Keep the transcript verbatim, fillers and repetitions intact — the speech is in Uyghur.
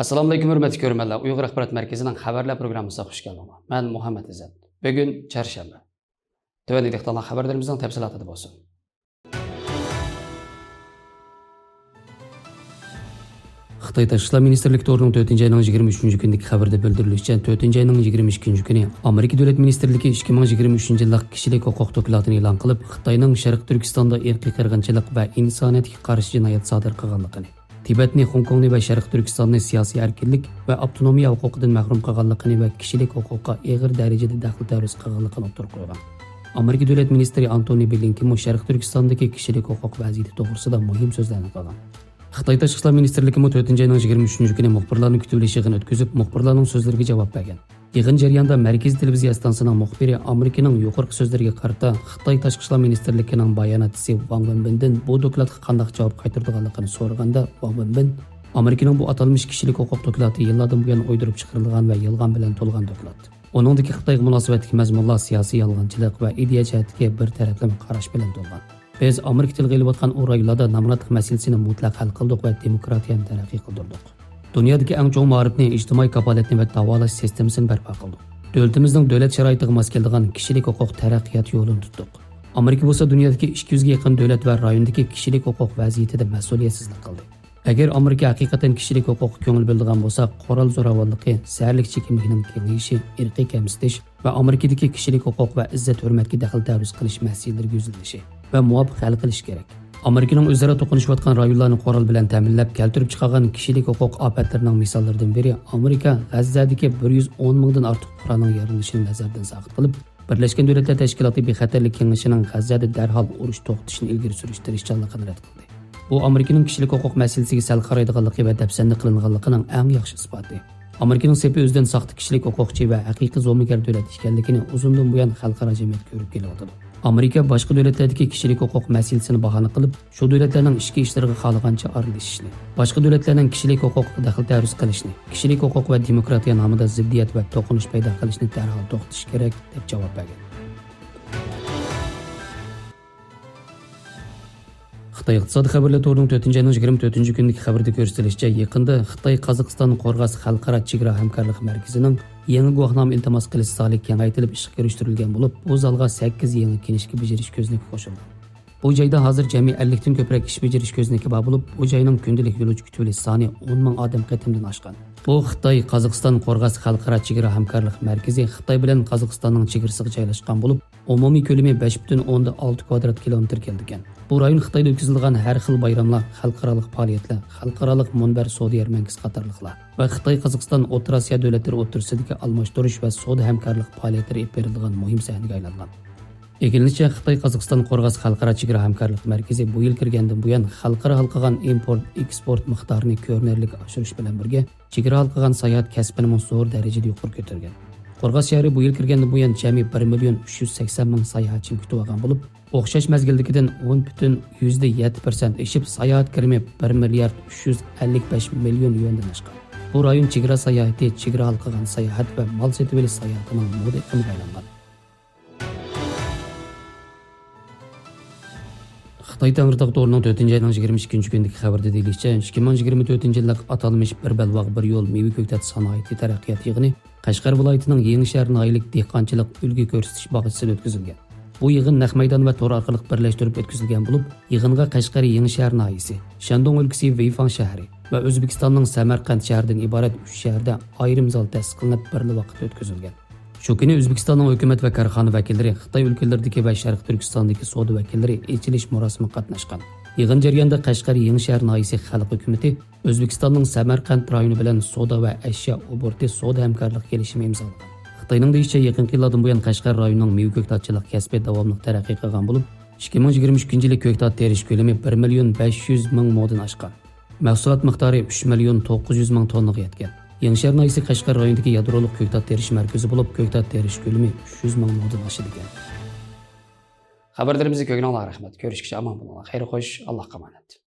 ئەسسالامۇئەلەيكۇم، ھۆرمەتلىك كۆرۈرمەنلەر. ئۇيغۇر ئاخبارات مەركىزىنىڭ خەۋەرلەر پروگراممىسىغا خۇش كەلدىڭلار. مەن مۇھەممەت ئىززەت. بۈگۈن چارشەنبە. تۆۋەندىكى دېھقانلار خەۋەرلىرىمىزنىڭ تەپسىلاتىدا بولسۇن. خىتاي تاشقى ئىشلار مىنىستىرلىكى تورىنىڭ تۆتىنچى ئاينىڭ يىگىرمە ئۈچىنچى كۈنىدىكى خەۋىرىدە بىلدۈرۈلۈشىچە، تۆتىنچى ئاينىڭ يىگىرمە ئىككىنچى كۈنى ئامېرىكا دۆلەت مىنىستىرلىكى ئىككى مىڭ يىگىرمە ئۈچىنچى يىللىق كىشىلىك ھوقۇق دوكلاتىنى ئېلان قىلىپ، خىتاينىڭ شەرقىي تۈركىستاندا ئىرقىي قىرغىنچىلىق ۋە ئىنسانىيەتكە قارشى جىنايەت سادىر قىلغانلىقىنى، تىبەتنى، خوڭكوڭنى ۋە شەرقىي تۈركىستاننى سىياسىي ئەركىنلىك ۋە ئاپتونومىيە ھوقۇقىدىن مەھرۇم قىلغانلىقىنى ۋە كىشىلىك ھوقۇققا ئېغىر دەرىجىدە دەخلى تەرۇز قىلغانلىقىنى ئوتتۇرىغا قويغان. ئامېرىكا دۆلەت مىنىستىرى ئانتونى بلىنكېنمۇ شەرقىي تۈركىستاندىكى كىشىلىك ھوقۇق ۋەزىيىتى توغرىسىدا مۇھىم سۆزلەرنى قىلغان. خىتاي تاشقى ئىشلار مىنىستىرلىكىمۇ تۆتىنچى ئاينىڭ يىگىرمە ئۈچىنچى كۈنى مۇخبىرلارنى كۈتۈۋېلىش يىغىنى ئۆتكۈزۈپ، مۇخبىرلارنىڭ سۆزلىرىگە جاۋاب بەرگەن. يىغىن جەريانىدا مەركىزىي تېلېۋىزىيە ئىستانسىسىنىڭ مۇخبىرى ئامېرىكىنىڭ يۇقىرىقى سۆزلىرىگە قارىتا خىتاي تاشقى ئىشلار مىنىستىرلىكىنىڭ باياناتچىسى ۋاڭ ۋېنبىندىن بۇ دوكلاتقا قانداق جاۋاب قايتۇرىدىغانلىقىنى سورىغاندا، ۋاڭ ۋېنبىن ئامېرىكىنىڭ بۇ ئاتالمىش كىشىلىك ھوقۇق دوكلاتى يىللاردىن بۇيان ئويدۇرۇپ چىقىرىلغان ۋە يالغان بىلەن تولغان دوكلات. ئۇنىڭدىكى خىتايغا مۇناسىۋەتلىك مەزمۇنلار سىياسىي يالغانچىلىق ۋە ئىدىيە جەھەتتىكى بىر تەرەپلىمە قاراش بىلەن تولغان. بىز ئامېرىكا تىلغا ئېلىۋاتقان ئۇ رايونلاردا نامراتلىق مەسىلىسىنى مۇتلەق ھەل قىلدۇق ۋە دېموكراتىيەنى تەرەققىي قىلدۇردۇق. دۇنيادىكى ئەڭ چوڭ مائارىپنى، ئىجتىمائىي كاپالەتنى ۋە داۋالاش سىستېمىسىنى بەرپا قىلدۇق. دۆلىتىمىزنىڭ دۆلەت شارائىتىغا ماس كېلىدىغان كىشىلىك ھوقۇق تەرەققىيات يولىنى تۇتتۇق. ئامېرىكا بولسا دۇنيادىكى ئىككى يۈزگە يېقىن دۆلەت ۋە رايوندىكى كىشىلىك ھوقۇق ۋەزىيىتىدە مەسئۇلىيەتسىزلىك قىلدى. ئەگەر ئامېرىكا ھەقىقەتەن كىشىلىك ھوقۇققا كۆڭۈل بۆلىدىغان بولسا، قورال زوراۋانلىقى، زەھەرلىك چېكىملىكنىڭ كېڭىيىشى، ئىرقىي كەمسىتىش ۋە ئامېرىكىدىكى كىشىلىك ھوقۇق ۋە ئىززەت-ھۆرمەتكە دەخلى تەرۇز قىلىش مەسىلىلىرىگە يۈزلىنىشى ۋە مۇۋاپىق ھەل قىلىشى كېرەك. ئامېرىكىنىڭ ئۆزئارا توقۇنۇشۇۋاتقان رايونلارنى قورال بىلەن تەمىنلەپ، كەلتۈرۈپ چىقارغان كىشىلىك ھوقۇق ئاپەتلىرىنىڭ مىساللىرىدىن بىرى، ئامېرىكا غەززەدىكى بىر يۈز ئون مىڭدىن ئارتۇق پۇقرانىڭ يارىلىنىشىنى نەزەردىن ساقىت قىلىپ، بىرلەشكەن دۆلەتلەر تەشكىلاتى بىخەتەرلىك كېڭىشىنىڭ غەززەدە دەرھال ئۇرۇش توختىتىشنى ئىلگىرى سۈرۈش تىرىشچانلىقىنى رەت قىلدى. بۇ ئامېرىكىنىڭ كىشىلىك ھوقۇق مەسىلىسىگە سەل قارايدىغانلىقى ۋە دەپسەندە قىلىنغانلىقىنىڭ ئەڭ ياخشى ئىسپاتى. ئامېرىكىنىڭ سېپى ئۆزىدىن ساختا كىشىلىك ھوقۇقچى ۋە ھەقىقىي زومىگەر دۆلەت ئىكەنلىكىنى ئۇزۇندىن بۇيان خەلقئارا جەمئىيەت كۆرۈپ كېلىۋاتىدۇ. ئامېرىكا باشقا دۆلەتلەردىكى كىشىلىك ھوقۇق مەسىلىسىنى باھانە قىلىپ، شۇ دۆلەتلەرنىڭ ئىچكى ئىشلىرىغا خالىغانچە ئارىلىشىشنى، باشقا دۆلەتلەرنىڭ كىشىلىك ھوقۇقىغا دەخلى تەرۇز قىلىشنى، كىشىلىك ھوقۇق ۋە دېموكراتىيە نامىدا زىددىيەت ۋە توقۇنۇش پەيدا قىلىشنى دەرھال توختىتىش كېرەك، دەپ جاۋاب بەرگەن. خىتاي ئىقتىسادىي خەۋەرلەر تورىنىڭ تۆتىنچى ئاينىڭ يىگىرمە تۆتىنچى كۈنىدىكى خەۋىرىدە كۆرسىتىلىشىچە، يېقىندا خىتاي قازاقىستان قورغاس خەلقئارا چېگرا ھەمكارلىق مەركىزىنىڭ يېڭى گۇۋاھنامە ئىلتىماس قىلىش زالى كېڭەيتىلىپ ئىشقا كىرىشتۈرۈلگەن بولۇپ، بۇ زالغا سەككىز يېڭى كىنىشكا بېجىرىش كۆزنىكى قوشۇلغان. بۇ جايدا ھازىر جەمئىي ئەللىكتىن كۆپرەك ئىش بېجىرىش كۆزنىكى بار بولۇپ، بۇ جاينىڭ كۈندىلىك يولۇچى كۈتۈۋېلىش سانى ئون مىڭ ئادەم قېتىمدىن ئاشقان. بۇ خىتاي قازاقىستان قورغاس خەلقئارا چېگرا ھەمكارلىق مەركىزى خىتاي بىلەن قازاقىستاننىڭ چېگرىسىغا جايلاشقان بولۇپ، ئومۇمىي كۆلىمى بەش پۈتۈن ئوندىن ئالتە كۋادرات كىلومېتىر كېلىدىكەن. بۇ رايون خىتايدا ئۆتكۈزۈلىدىغان ھەر خىل بايراملار، خەلقئارالىق پائالىيەتلەر، خەلقئارالىق مۇنبەر سودا يەرمەنكىسى قاتارلىقلار ۋە خىتاي قازاقىستان ئوتتۇرا ئاسىيا دۆلەتلىرى ئوتتۇرىسىدىكى ئالماشتۇرۇش ۋە سودا ھەمكارلىق پائالىيەتلىرى ئېلىپ بېرىلىدىغان مۇھىم سەھنىگە ئايلانغان. ئىگىلىنىشىچە، خىتاي قازاقىستان قورغاس خەلقئارا چېگرا ھەمكارلىق مەركىزى بۇ يىل كىرگەندىن بۇيان، خەلقئارا ھالقىغان ئىمپورت، ئېكسپورت مىقدارىنى كۆرۈنەرلىك ئاشۇرۇش بىلەن بىرگە، چېگرا ھالقىغان ساياھەت كەسپىنىمۇ زور دەرىجىدە يۇقىرى كۆتۈرگەن. قورغاس شەھىرى بۇ يىل كىرگەندىن بۇيان، جەمئىي بىر مىليون ئۈچ يۈز سەكسەن مىڭ ساياھەتچىنى كۈتۈۋالغان بولۇپ، ئوخشاش مەزگىلدىكىدىن ئون پۈتۈن يۈزدە يەتتە پىرسەنت ئېشىپ، ساياھەت كىرىمى بىر مىليارد ئۈچ يۈز ئەللىك بەش مىليون يۈەندىن ئاشقان. بۇ رايون چېگرا ساياھىتى، چېگرا ھالقىغان ساياھەت ۋە مال سېتىۋېلىش ساياھىتىنىڭ مودا ئېقىمىغا ئايلانغان. خىتاي تەڭرىتاغ تورىنىڭ تۆتىنچى ئاينىڭ يىگىرمە ئىككىنچى كۈنىدىكى خەۋىرىدە دېيىلىشىچە، ئىككى مىڭ يىگىرمە تۆتىنچى يىللىق ئاتالمىش بىر بەلباغ بىر يول مېۋە كۆكتات سانائىتى تەرەققىيات يىغىنى قەشقەر ۋىلايىتىنىڭ يېڭىشەھەر ناھىيەلىك دېھقانچىلىق ئۈلگە كۆرسىتىش باغچىسىدا ئۆتكۈزۈلگەن. بۇ يىغىن نەق مەيدان ۋە تور ئارقىلىق بىرلەشتۈرۈپ ئۆتكۈزۈلگەن بولۇپ، يىغىنغا قەشقەر يېڭىشەھەر ناھىيەسى، شەندۇڭ ئۆلكىسى ۋېيفاڭ شەھىرى ۋە ئۆزبېكىستاننىڭ سەمەرقەنت شەھىرىدىن ئىبارەت ئۈچ شەھەردە ئايرىم زال تەسىس قىلىنىپ، بىرلا ۋاقىتتا ئۆتكۈزۈلگەن. شۇ كۈنى ئۆزبېكىستاننىڭ ھۆكۈمەت ۋە كارخانا ۋەكىللىرى، خىتاي ئۆلكىلىرىدىكى ۋە شەرقىي تۈركىستاندىكى سودا ۋەكىللىرى ئېچىلىش مۇراسىمىغا قاتناشقان. يىغىن جەريانىدا قەشقەر يېڭىشەھەر ناھىيەسى خەلق ھۆكۈمىتى ئۆزبېكىستاننىڭ سەمەرقەنت رايونى بىلەن سودا ۋە ئەشيا ئوبوروتى سودا ھەمكارلىق كېلىشىمى ئىمزالىغان. خىتاينىڭ دېيىشىچە، يېقىنقى يىللاردىن بۇيان قەشقەر رايونىنىڭ مېۋە كۆكتاتچىلىق كەسپى داۋاملىق تەرەققىي قىلغان بولۇپ، ئىككى مىڭ يىگىرمە ئۈچىنچى يىلى كۆكتات تېرىش كۆلىمى بىر مىليون بەش يۈز مىڭ مودىن ئاشقان. مەھسۇلات مىقدارى ئۈچ مىليون توققۇز يۈز مىڭ توننىغا يەتكەن. يېڭىشەھەر ناھىيەسى قەشقەر رايونىدىكى يادرولۇق كۆكتات تېرىش مەركىزى بولۇپ، كۆكتات تېرىش كۆلىمى ئۈچ يۈز مىڭ مودىن ئاشىدىكەن. خەۋەرلىرىمىزنى كۆرگىنىڭلارغا رەھمەت. كۆرۈشكىچە ئامان بولۇڭلار. خەير خوش، ئاللاھقا ئامانەت.